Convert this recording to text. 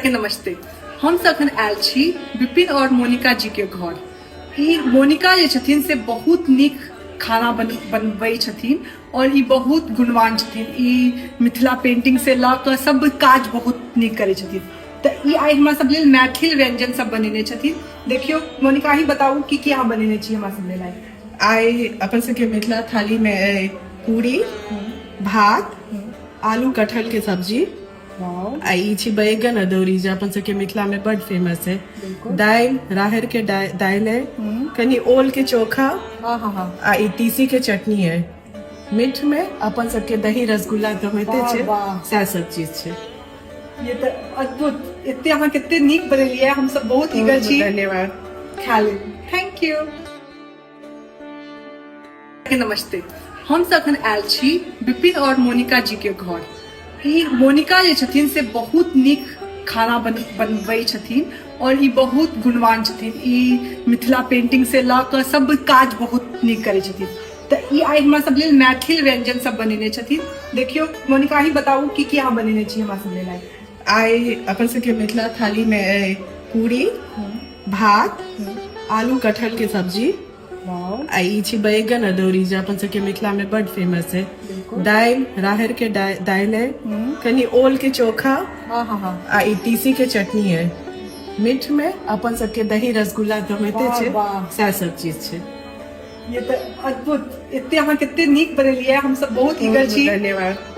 के नमस्ते। हम सब अखन आयल छी विपिन और मोनिका जी के घर। ई मोनिका जे छथिन से बहुत नीक खाना बनबै छथिन और ई बहुत गुणवान छथिन। ई मिथिला पेंटिंग से लऽ कऽ सब काज बहुत नीक करै छथिन। तऽ ई आइ हमरा सब लेल मैथिल व्यंजन सब बनेने छथिन। देखियौ मोनिका, अहीं बताउ की की अहाँ बनेने छी हमरा सब लेल आइ। आइ अपन सबके मिथिला थाली में अइ पूरी, भात, आलू कटहल के सब्जी, आ ई छी बैगन अदौरी जे अपन सबके मिथिला में बड फेमस है, दालि, राहरि के दालि है, कनी ओल के चोखा, आ ई तीसी के चटनी है। मीठ में अपन सबके दही रसगुल्ला तऽ होइते छै, सएह सब चीज छै। ये तऽ अद्भुत, एते अहाँ कते नीक बनेलियै, हम सब बहुत ईगर छी। धन्यवाद। खा लेल। Thank you. नमस्ते। हम सब अखन आयल छी विपिन और मोनिका जी के घर। ई मोनिका जे छथिन से बहुत नीक खाना बनबै छथिन और ई बहुत गुणवान छथिन। ई मिथिला पेंटिंग से लऽ कऽ सब काज बहुत नीक करै छथिन। तऽ ई आइ हमरा सब लेल मैथिल व्यंजन सब बनेने छथिन। देखियौ मोनिका, अहीं बताउ की की अहाँ बनेने छी हमरा सब लेल आइ। आइ अपन सबके मिथिला थाली में अइ पूरी, भात, आलू कटहल के सब्जी, आ ई छी बैगन अदौरी जे अपन सबके मिथिला में बड फेमस है, दालि, राहरि के दालि है, कनी ओल के चोखा, आ ई तीसी के चटनी है। मीठ में अपन सबके दही रसगुल्ला तऽ होइते छै, सएह सब चीज छै। ये तऽ अद्भुत, एते अहाँ कते नीक बनेलियै, हम सब बहुत ईगर छी। धन्यवाद।